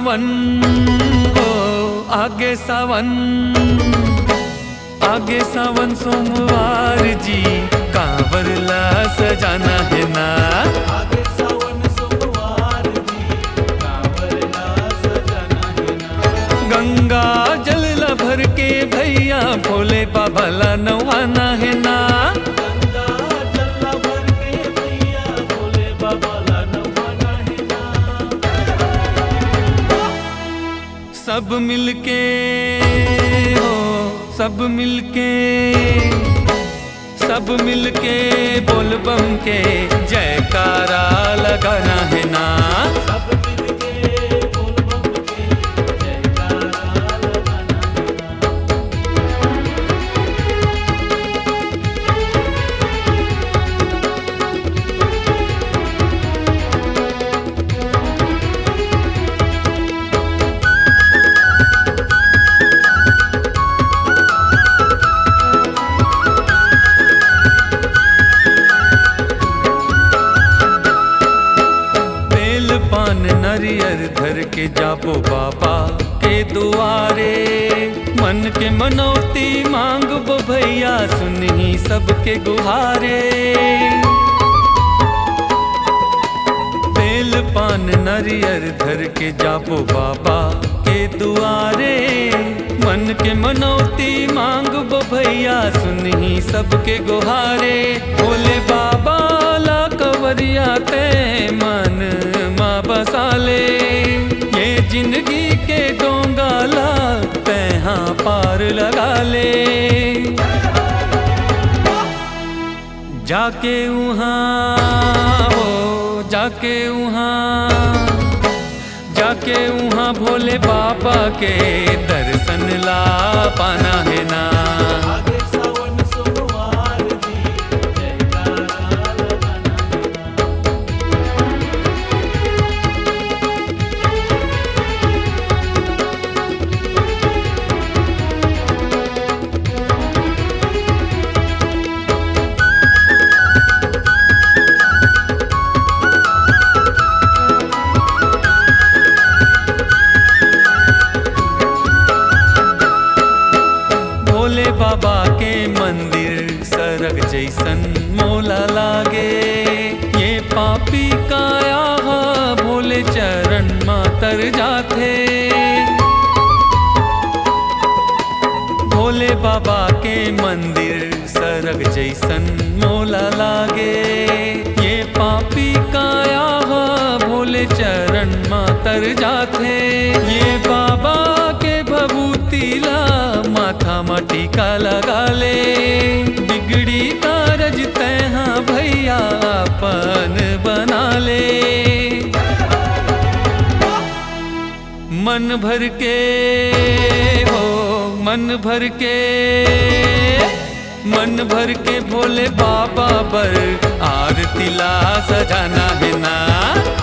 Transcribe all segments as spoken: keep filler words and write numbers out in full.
पन हो आगे सावन, आगे सावन सोमवार जी, कांवर ला सजाना हे ना। आगे सावन सोमवार जी, कांवर ला सजाना हे ना। गंगा जल ला भर के भैया, भोले बाबा ला नवाना हे ना। गंगा जल ला भर के भैया, भोले बाबा ला नवाना हे ना। सब मिलके हो, सब मिलके, सब मिलके बोलबम के जयकारा लगाना हे ना। सब मिलके बोलबम के जयकारा लगाना हे ना। बेल पान नरियर धर के जाबो बाबा के दुआरे, मन के मनौती मांगबो भैया, सुनही सबके गुहारे। बेल पान नरियर धर के जाबो बाबा के दुआरे, मन के मनौती मांगबो भैया, सुनही सबके गुहारे। भोले बाबा ला कवरिया ते मन मा बसा ले, ये जिंदगी के डोंगा ला तैहा पार लगा ले। जाके उहाँ हो, जाके उहाँ, जाके उहाँ भोले बाबा के दर्शन ला पाना हे ना। आगे सावन सोमवार जी, जयकारा लगाना हे ना। भोले बाबा के मंदिर सरग जैसन मोला लागे, ये पापी काया हा भोले चरण मा तर जाथे। भोले बाबा के मंदिर सरग जैसन मोला लागे, ये पापी काया हा भोले चरण मा तर जाथे। ये बाबा के भभूति ला माथा मा टीका लगा ले, बिगड़ी कारज तैहा भैया अपन बना ले। मन भर के हो, मन भर के, मन भर के भोले बाबा बर आरती ला सजाना हे ना।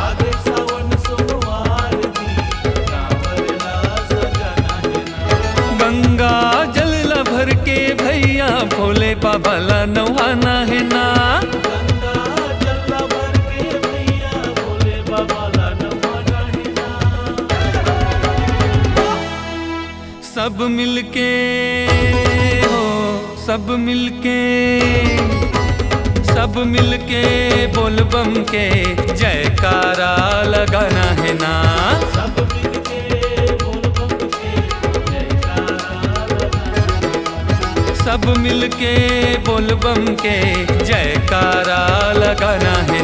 आगे सावन सोमवार जी, कांवर ला सजाना हे ना। गंगा जल ला भर के भैया, भोले बाबा ला नवाना हे ना। गंगा जल ला भर के भैया, भोले बाबा ला नवाना हे ना। सब मिलके हो, सब मिलके, सब मिलके बोलबम के जयकारा लगाना हे ना। सब मिलके बोलबम के जयकारा लगाना हे ना। सब मिलके बोलबम के जयकारा लगाना हे